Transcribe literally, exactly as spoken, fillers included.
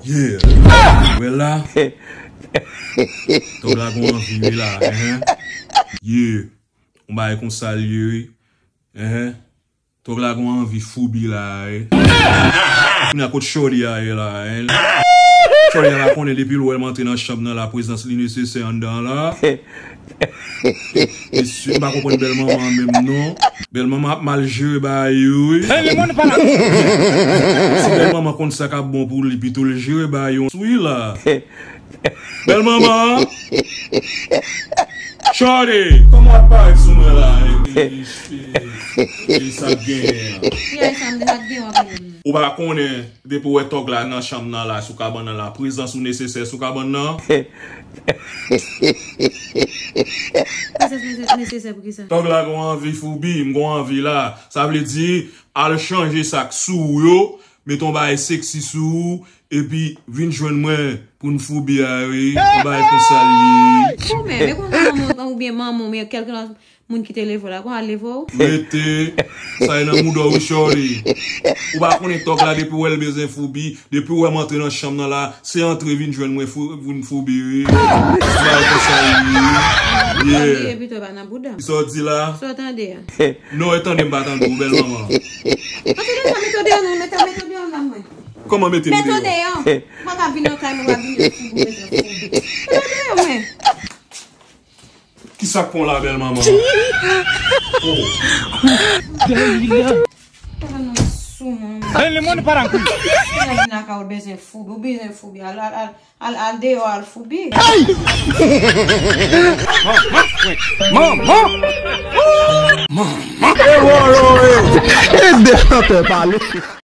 Yeah. Wè la. Tòg la gon anvi wi la, enhen. Yeah. Yon bagay konsa l ye wi. Enhen. Tòg la gon anvi foubi la, wi. Kounye a kot Shorty a ye la, en? Shorty a pa konnen depi l wè m antre nan chanm nan la, prezans li nesesè anndan la. Mesye, m pa konprann bèl manman an menm non. Bèl manman ap mal jere bagay yo, wi. Si bèl manman konn sa k ap bon pou li, pito l jere bagay yo, wi la. Bèl manman. Shorty, kòman w ap parèt sou mwen la? E, e, e, e, sa k genyen an? Ki ay sa m te sa k genyen w ap menm? Ou pa konnen, depi w wè tòg la nan chanm nan la, sou kabann nan la, prezans ou nesesè sou kabann nan. Prezans nese-, nesesè pou ki sa? Tòg la gon anvi foubi, m gon anvi la. Sa vle di, al chanje sa k sou ou yo, mete yon bagay seksi sou ou, epi vin jwenn mwen pou n foubi a, wi. Yon bagay konsa l ye. Kòmè, men konsa manman w oubyen manman w, men kèlke lòt moun ki te leve w la, konsa l leve w? Rete, sa e nan mouda w, wi, Shorty. Ou pa konnen tòg la depi w wè l bezwen foubi, depi w wè m antre nan chanm nan la, se antre vin jwenn mwen fou-, vin foubi, wi. Yon bagay konsa l ye. Yeah. Tande, epi tou pa nan bouda. Sa w di la? Sa w tande a? Non, e tande m pa tande w, bèl manman. Antre nan chanm, mete w deyò non, mete, mete w deyò nan mwen. Kòman mete m deyò? Mete w deyò. Ou pa ka vin nan kay mwen, w ap vin foubi, mete w foubi. Mete w deyò, mwen. Ki sa k pran w la, bèl manman? Oh. Tèlman sou mwen. Ay, le monde para. Ou vin nan kay ou bezwen foubi, ou bezwen foubi. Al, al, al, al, al deyò, al foubi. Manman! Manman! Manman! E wolo, e! E de chantè pale.